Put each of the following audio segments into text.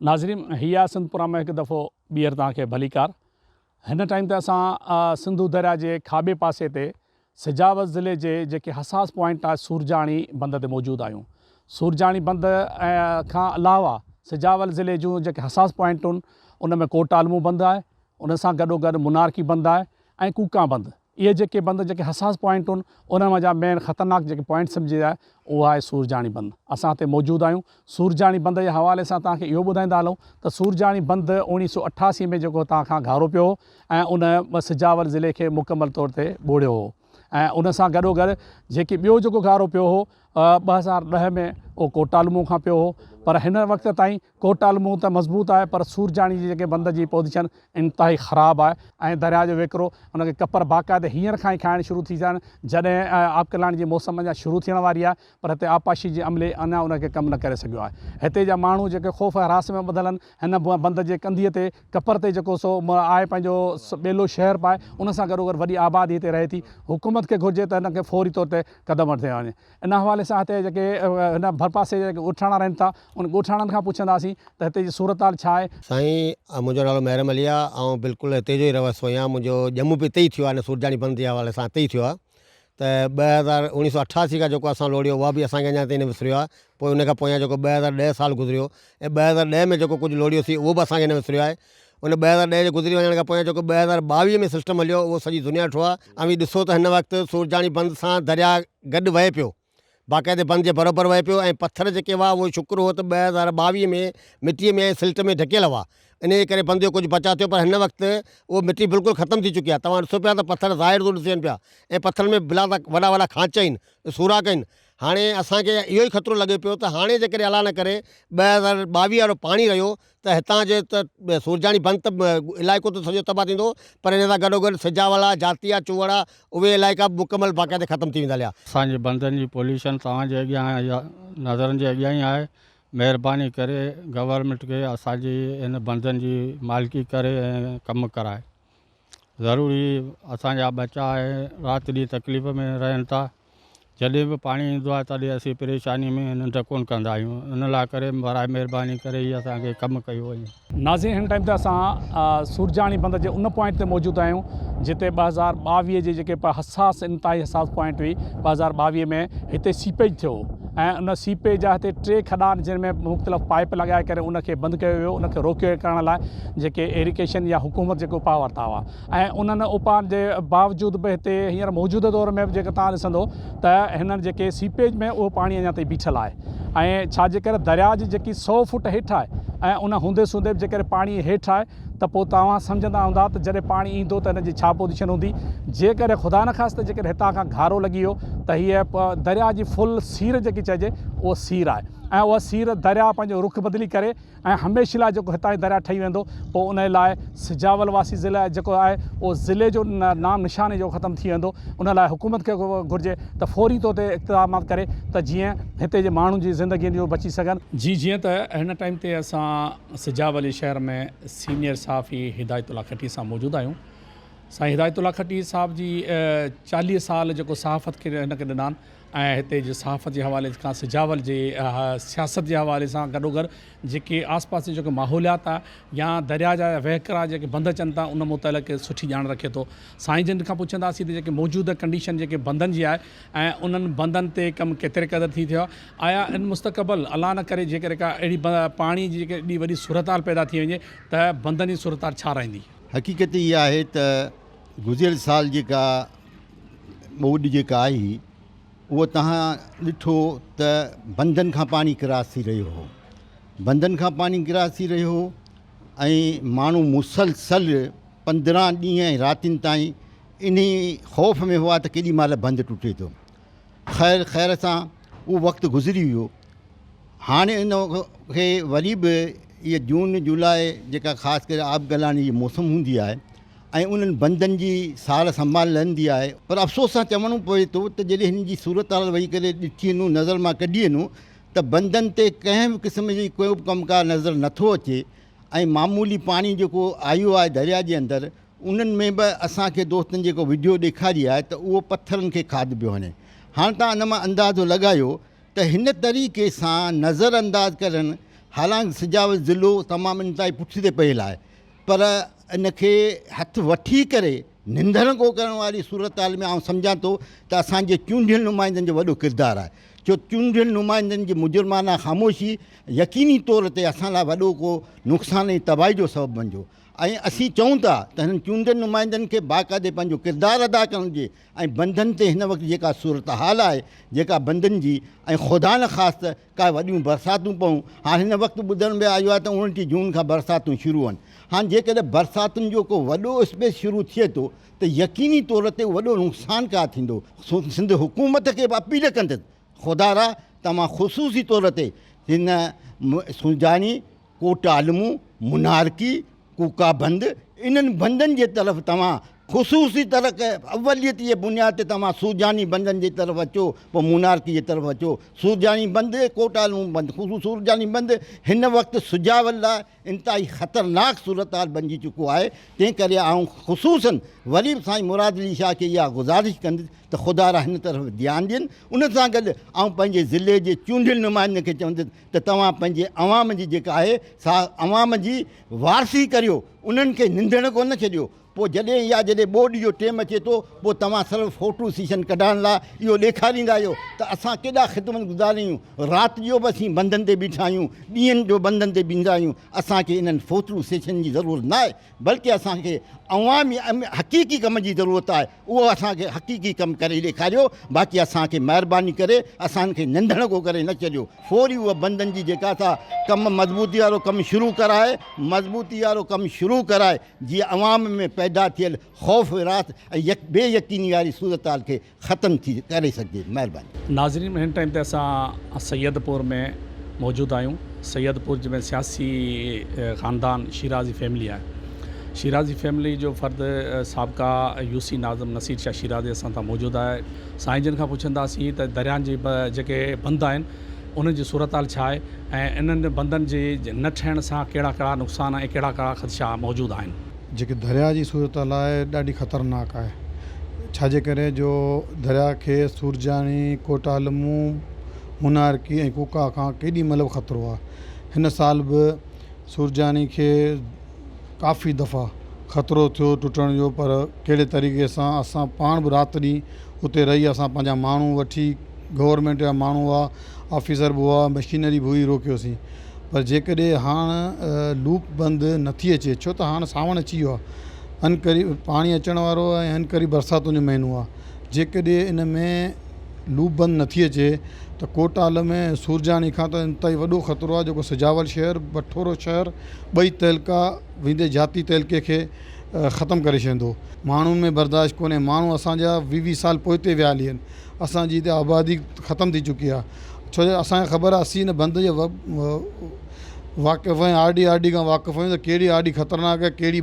ناظرين هي آهي سنڌ پرام ۾ هڪ دفعو ٻيهر توهان کي ڀليڪار. هن ٽائيم تي اسان سنڌو درياء جي کاٻي پاسي تي سجاول ضلعي جي جيڪي حساس پوائنٽ آهي سورجاڻي بند تي موجود آهيون. سورجاڻي بند کان علاوه سجاول ضلعي جون جيڪي حساس پوائنٽون ان ۾ ڪوٽ عالمو بند آهي ان سان گڏو گڏ منارڪي بند آهي ۽ ڪوڪان بند اهي جيڪي بند جيڪي حساس پوائنٽ هن انهن منجهان مين خطرناڪ جيڪي پوائنٽ سمجهي جائي اهو آهي سورجاڻي بند اسان هتي موجود آهيون سورجاڻي بند جي حوالي سان توهان کي اهو ٻڌائيندا هلون ته سورجاڻي بند اوڻيهه سو 88 ۾ جيڪو هتان کان گهارو پيو هو ۽ ان سجاول ضلعي کي مڪمل طور تي ٻوڙيو هو ۽ ان سان گڏو گڏ جيڪي ٻيو جيڪو گهارو پيو هو 2010 ۾ اهو ڪوٽالمو کان پيو هو پر هن وقت تائين ڪوٽالمو ته مضبوط آهي پر سورجاڻي جي جيڪي بند جي پوزيشن انتهائي خراب آهي ۽ درياء جو وهڪرو ان کي ڪپر باقاعده هينئر کان ئي کائڻ شروع ٿي ويا آهن جڏهن آبڪلاڻي جي موسم اڃا شروع ٿيڻ واري آهي پر هتي آبپاشي جي عملي اڃا ان کي ڪم نه ڪري سگهيو آهي هتي جا ماڻهو جيڪي خوف ۽ هراس ۾ ٻڌل آهن هن بند جي ڪنڌيء تي ڪپر تي جيڪو سو آهي پنهنجو ٻيلو شهر به آهي ان سان گڏوگڏ وڏي آبادي هتي رهي ٿي حڪومت کي گهرجي ته هن کي فوري طور تي قدم ورتي وڃي. ان حوالي سان هتي جيڪي هن ڀرپاسي جا جيڪي ڳوٺاڻا رهن ٿا ان ڳوٺاڻن کان پڇنداسين ته هتي جي صورتحال ڇا آهي. سائين منهنجو نالو محرم علي آ آئون بلڪل هتي جو ئي رهواسي آهيان منهنجو ڄم به هتي ئي ٿيو آ هن سورجاڻي بند جي حوالي سان هتي ئي ٿيو آ ته 2000 1988 کان جيڪو اسان لوڙيو اها به اسان کي اڃا تائين نه وسريو آ پوء ان کان پويان جيڪو 2010 سال گذريو ۽ 2010 ۾ جيڪو ڪجهه لوڙيوسين اهو به اسان کي نه وسريو آهي ان 2010 جي گذري وڃڻ کان پويان جيڪو 2022 ۾ سسٽم هليو اهو سڄي دنيا ڏٺو آهي. اوهين ڏسو ته هن وقت سورجاڻي بند سان درياء گڏ وهي پيو. باقاعدي بند جي بروبر وهي پيو ۽ پٿر جيڪي هئا اهو شڪر هو ته 2022 ۾ مٽيء ۾ ۽ سلٽ ۾ ڍڪيل هئا. انهيء ڪري بند جو ڪجهه بچاء ٿيو پر هن وقت اهو مٽي بلڪل ختم ٿي چڪي آهي. توهان ڏسو پيا ته پٿر ظاهر ٿو ڏسجن پيا ۽ پٿرن ۾ بلا وڏا وڏا کانچ آهن، سوراخ آهن. هاڻي اسان کي اهو ئي خطرو لڳي پيو ته هاڻي جيڪڏهن الله نه ڪري 2022 وارو پاڻي رهيو ته هتان جي ته سورجاڻي بند ته علائقو ته سڄو تباهه ٿيندو پر ان سان گڏوگڏ سجاولا، جاتيا، چوهڙا اهي علائقا به مڪمل باقاعدي ختم ٿي ويندا هليا. اسان جي بندن جي پوليشن توهان جي اڳيان نظرن جي اڳيان ئي آهي مهرباني ڪري گورنمينٽ کي اسان جي ان بندن جي مالڪي ڪري ۽ ڪم ڪرائي ضروري اسان جا ٻچا ۽ رات ڏينهن تڪليف ۾ رهن ٿا جڏهن به پاڻي ايندو آهي تڏهن اسين پريشاني ۾ ننڊ ڪونه ڪندا آهيون ان لاء ڪري براء مهرباني ڪري هي اسان کي ڪم ڪيو وڃي. ناظرين هن ٽائيم تي اسان سورجاڻي بند جي ان پوائنٽ تي موجود آهيون جتي 2022 جي جيڪي حساس انتهائي حساس پوائنٽ هئي 2022 ۾ هتي سيپيج ٿيو هو ۽ ان سيپيج جا هتي ٽي کڏا آهن جن ۾ مختلف پائپ لڳائي ڪري ان کي بند ڪيو ويو ان کي روڪيو ڪرڻ لاء جيڪي ايريگيشن يا حڪومت جيڪي اپاء ورتا هئا ۽ انهن اپائن جي باوجود به هتي هينئر موجوده دور ۾ به جيڪر توهان ڏسندو ته هنن جيڪي سيپيج ۾ اهو پاڻي اڃا تائين بيٺل آهي ۽ ڇا جي ڪري درياء جي جيڪي سئو فوٽ هيٺ آهي ۽ ان هوندي سوندي به جيڪڏهن پاڻي هيٺ آهي ته پوء توهان سمجهندا هوندا ته جڏهن پاڻي ايندو ته هن جي ڇا پوزيشن هوندي جيڪڏهن خدا نخواسته جيڪڏهن هتان کان گهارو لڳي ويو ته هيء درياء جي فل سير جيڪي چئجي اهو سير آهي ۽ اها سير درياء پنهنجو رخ بدلي ڪري ۽ هميشه لاء جيڪو هتان جي درياء ٺهي ويندو پوء انهي لاء سجاول واسي ضلع جيڪو آهي اهو ضلعي جو نام نشان ئي جيڪو ختم ٿي ويندو ان لاء حڪومت کي گهرجي ته فوري طور تي اقدامات ڪري ته جيئن هتي جي ماڻهن جي زندگين جو بچي سگهن. جي جيئن ته هن ٽائيم تي اسان سجاول جي شهر ۾ سينيئر صحافي هدايت الله کٽي سان موجود آهيون سائين هدايت الله کٽي صاحب جي 40 سال جيڪو صحافت کي هن کي ڏنا آهن ۽ هتي جي صحافت جي حوالي کان سجاول جي سياست جي حوالي سان گڏوگڏ جيڪي آس پاس جي جيڪو ماحوليات آ يا درياء جا وهڪرا جيڪي بند اچن ٿا ان متعلق سٺي ڄاڻ رکي ٿو سائين جن کان پڇنداسين ته جيڪي موجوده ڪنڊيشن جيڪي بندن جي آهي ۽ انهن بندن تي ڪم ڪيتري قدر ٿي ٿيو آهي آيا ان مستقبل الله نه ڪري جيڪڏهن ڪا اهڙي پاڻي جي جيڪي ايڏي وڏي صورتحال پيدا ٿي وڃي ته بندن جي صورتحال ڇا رهندي. حقيقت اها آهي ته گذريل سال جيڪا ٻوڏ جيڪا آئي اهو توهان ڏٺو ته بندن کان پاڻي ڪراس ٿي رهيو هو بندن کان پاڻي ڪراس ٿي رهيو هو ۽ ماڻهو مسلسل 15 ڏينهن ۽ راتين تائين انهي خوف ۾ هئا ته ڪيڏي مهل بند ٽٽي ٿو خير خير سان اهو وقت گذري ويو هاڻي ان کي وري به اهي جون جولاء جيڪا خاص ڪري آبگلاني جي موسم هوندي آهي ۽ انهن بندن جي سار سنڀال لهندي آهي پر افسوس سان چوڻو پوي ٿو ته جڏهن هن جي صورتحال ويهي ڪري ڏٺي نو نظر مان ڪڍي نو ته بندن تي ڪنهن به قسم جي ڪو به ڪم ڪار نظر نٿو اچي ۽ معمولي پاڻي جيڪو آيو آهي درياء جي اندر انهن ۾ به اسان کي دوستن جيڪو وڊيو ڏيکاري آهي ته اهو پٿرن کي کاڌ پيو هڻي هاڻ توهان ان مان اندازو لڳايو ته هن طريقي سان نظر انداز ڪرڻ حالانڪ سجاول ضلعو تمام انتهائي پٺتي پيل آهي پر ان کي هٿ وٺي ڪري ننڌڻڪو ڪرڻ واري صورتحال ۾ آئون سمجهان ٿو ته اسان جي چونڊيل نمائندن جو وڏو ڪردار آهي ڇو چونڊيل نمائندن جي مجرمانه خاموشي يقيني طور تي اسان لاء وڏو ڪو نقصان ۽ تباهي جو سبب بنجو ۽ اسين چئون ٿا ته هنن چونڊيل نمائندن کي باقاعدي پنهنجو ڪردار ادا ڪرڻ گهرجي ۽ بندن تي هن وقت جيڪا صورتحال آهي جيڪا بندن جي ۽ خدا نخواسته ڪا وڏيون برساتون پئون هاڻ هن وقت ٻڌڻ ۾ آيو آهي ته 29 جون کان برساتون شروع آهن هاڻ جيڪڏهن برساتن جو ڪو وڏو اسپيس شروع ٿئي ٿو ته يقيني طور تي وڏو نقصان ڪار ٿيندو سنڌ حڪومت کي به اپيل ڪندس خدا را توهان خصوصي طور تي هن سنجاڻي ڪوٽ عالمون، منارڪي، ڪوڪا بند، انهن بندن جي طرف توهان خصوصي طرح اوليت جي بنياد تي توهان سورجاڻي بندن جي طرف اچو پوء منارڪي جي طرف اچو. سورجاڻي بند، ڪوٽ عالمون بند، خصوص سورجاڻي بند هن وقت سجاول لاء انتهائي خطرناڪ صورتحال بنجي چڪو آهي، تنهن ڪري آئون خصوصاً وري به سائين مراد علي شاهه کي اها گذارش ڪندس ته خدارا هن طرف ڌيان ڏين، ان سان گڏ آئون پنهنجي ضلعي جي چونڊيل نمائندن کي چوندس ته توهان پنهنجي عوام جي جيڪا آهي سا عوام جي وارثي ڪريو، انهن کي ننڌڻڪو نه ڇڏيو، پوء جڏهن يا جڏهن ٻوڏ جو ٽيم اچي ٿو پوء توهان صرف فوٽو سيشن ڪڍائڻ لاء اهو ڏيکاريندا آهيو ته اسان ڪيڏا خدمت گذار آهيون، رات جو به اسين بندن تي بيٺا آهيون، ڏينهن جو بندن تي بيهندا آهيون، اسان کي انهن فوٽو سيشن جي ضرورت ناهي بلڪه اسان کي عوامي حقيقي ڪم جي ضرورت آهي. اهو اسان کي حقيقي ڪم ڪري ڏيکاريو، باقي اسان کي مهرباني ڪري اسان کي ننڌڻڪو ڪري نه ڇڏيو. فوري اهو بندن جي جيڪا سا ڪم مضبوطي وارو ڪم شروع ڪرائي، مضبوطي وارو ڪم شروع ڪرائي جيئن عوام ۾ پيدا ٿيل خوف هراس ۽ بي يقيني واري صورتحال کي ختم ٿي ڪري سگهجي. مهرباني. ناظرين هن ٽائيم تي اسان سيد پور ۾ موجود آهيون سيد پور جنهن ۾ سياسي خاندان شيرازي فيملي آهي شيرازي فيملي جو فرد سابقه يو سي ناظم نصير شاهه شيرازي اسان سان موجود آهي سائين جن کان پڇنداسين ته دريان جي جيڪي بند آهن انهن جي صورتحال ڇا آهي ۽ انهن بندن جي نه ٺهڻ سان ڪهڙا ڪهڙا نقصان ۽ ڪهڙا ڪهڙا خدشا موجود آهن. جيڪي درياء جي صورتحال آهي ڏاڍي خطرناڪ آهي ڇا جي ڪري جو درياء کي سورجاڻي، ڪوٽ عالمون، منارڪي ۽ ڪوڪا کان ڪيڏي مهل به خطرو آهي هن سال به سورجاڻي کي ڪافي دفعا خطرو ٿيو ٽٽڻ جو پر ڪهڙي طريقي سان اسان پاڻ به رات ڏينهن اتي رهي اسان پنهنجا ماڻهو وٺي گورنمينٽ جا ماڻهو هئا آفيسر به هئا مشينري به هئي روڪيوسين پر جيڪڏهن هاڻ لوپ بند نٿي اچي ڇو ته هاڻ سانوڻ اچي ويو آهي انڪري پاڻي اچڻ وارو آهي ۽ انڪري برساتن جو مهينو آهي جيڪڏهن ان ۾ لوپ بند نٿي اچي ته ڪوٽ عالم ۽ سورجاڻي کان ته انتهائي وڏو خطرو آهي جيڪو سجاول شهر، بٺورو شهر ٻئي تعلقا ويندي جاتي تعلقي کي ختم ڪري ڇڏيندو. ماڻهن ۾ برداشت ڪونهي ماڻهو اسان جا ويهه ويهه سال پوئتي ويا هلي آهن اسان جي هتي آبادي ختم ٿي چڪي آهي ڇو جو اسان کي خبر آهي اسين هن بند جي واقف آهيون آر ڊي آر ڊي کان واقف آهيون ته ڪهڙي آر ڊي خطرناڪ آهي ڪهڙي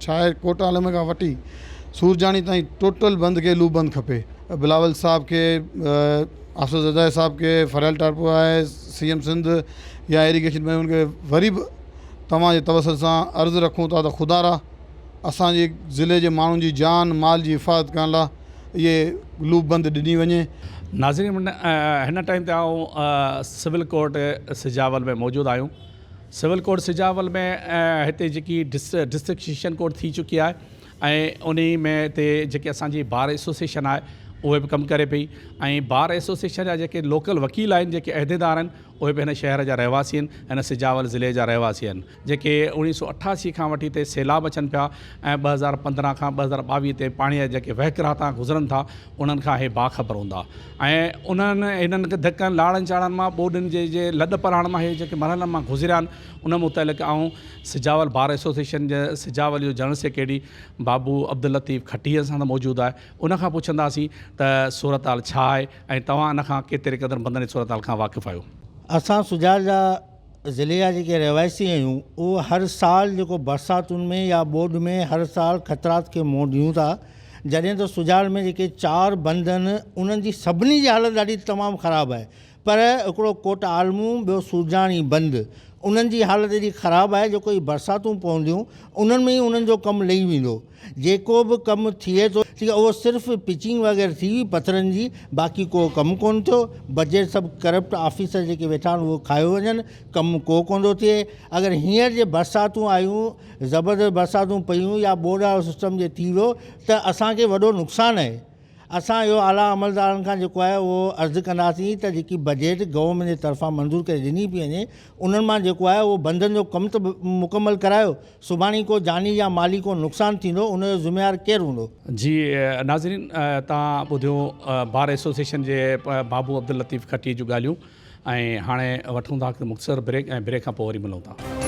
ڇا آهي ڪوٽ عالم کان وٺي سورجاڻي تائين ٽوٽل بند کي لوپ بند کپي. بلاول صاحب کي آصف زرداري صاحب کي فريال ٽارپو آهي سي ايم سنڌ يا ايريگيشن ۾ ان کي وري به توهان جي توسط سان عرض رکون ٿا ته خدا را اسان جي ضلعي جي ماڻهن جي جان مال جي حفاظت ڪرڻ لاء اهي لوپ بند ڏني وڃي. ناظرين هن ٽائيم تي آئون سول ڪورٽ سجاول ۾ موجود آهيون سول ڪورٽ سجاول ۾ هتي جيڪي ڊسٽرڪٽ سيشن ڪورٽ ٿي چڪي آهي ۽ انهي ۾ هتي جيڪي اسان جي بار ايسوسيئيشن آهي اهي به ڪم ڪري پئي ۽ بار ايسوسيئيشن جا جيڪي لوڪل وڪيل آهن جيڪي عهديدار آهن اهي به هن شهر جا رهواسي آهن هن سجاول ضلعي جا رهواسي آهن جيڪي 1988 کان وٺي هتي سيلاب اچن پيا ۽ 2015 کان 2022 تائين پاڻي جا جيڪي وهڪرا هتان گذرن ٿا انهن کان هي باخبر هوندا ۽ انهن هنن ڌڪن لاڙن چاڙهن مان ٻوڏن جي جي لڏ پلاڻ مان هي جيڪي مرحلن مان گذريا آهن ان متعلق آئون سجاول بار ايسوسيئيشن جي سجاول جو جنرل سيڪريٽري بابو عبداللطيف کٽي اسان سان موجود آهي ان کان پڇنداسين ته صورتحال ڇا آهي ۽ توهان ان کان ڪيتري قدر بندن جي صورتحال کان واقف آهيو. اسان سجاول جا ضلعي جا جيڪي رهواسي آهيون اهو هر سال جيڪو برساتن ۾ يا ٻوڏ ۾ هر سال خطرات کي منهن ڏيون ٿا جڏهن ته سجاول ۾ جيڪي چار بند آهن انهن جي سڀني جي حالت ڏاڍي تمام خراب آهي پر هڪڙو ڪوٽ عالمون ٻيو سورجاڻي بند. انهن جي حالت ايڏي خراب آهي جو ڪوئي برساتون پونديون انهن ۾ ئي انهن جو ڪم لهي ويندو. جيڪو به ڪم ٿئي ٿو ٺيڪ آهي اهو صرف پچنگ وغيره ٿي وئي پٿرن جي باقي ڪو ڪم ڪونه ٿيو. بجيٽ سڀ ڪرپٽ آفيسر جيڪي ويٺا آهن اهو کايو وڃن ڪم ڪو ڪونه ٿو ٿئي. اگر هينئر جي برساتون آيون زبردست برساتون پيون يا ٻوڏ وارو سسٽم جي ٿي ويو ته اسان کي وڏو نقصان آهي. اسان اهو اعليٰ عملدارن کان جيڪو آهي اهو عرض ڪنداسين ته جيڪي بجيٽ گورنمينٽ جي طرفان منظور ڪري ڏني پئي وڃي انهن مان جيڪو آهي اهو بندن جو ڪم ته مڪمل ڪرايو سڀاڻي ڪو جاني يا مالي ڪو نقصان ٿيندو ان جو ذميوار ڪير هوندو. جي ناظرين توهان ٻڌيو بار ايسوسيئيشن جي بابو عبداللطيف کٽي جون ڳالهيون ۽ هاڻي وٺون ٿا هڪ مختصر بريڪ ۽ بريڪ کان پوء وري ملون ٿا.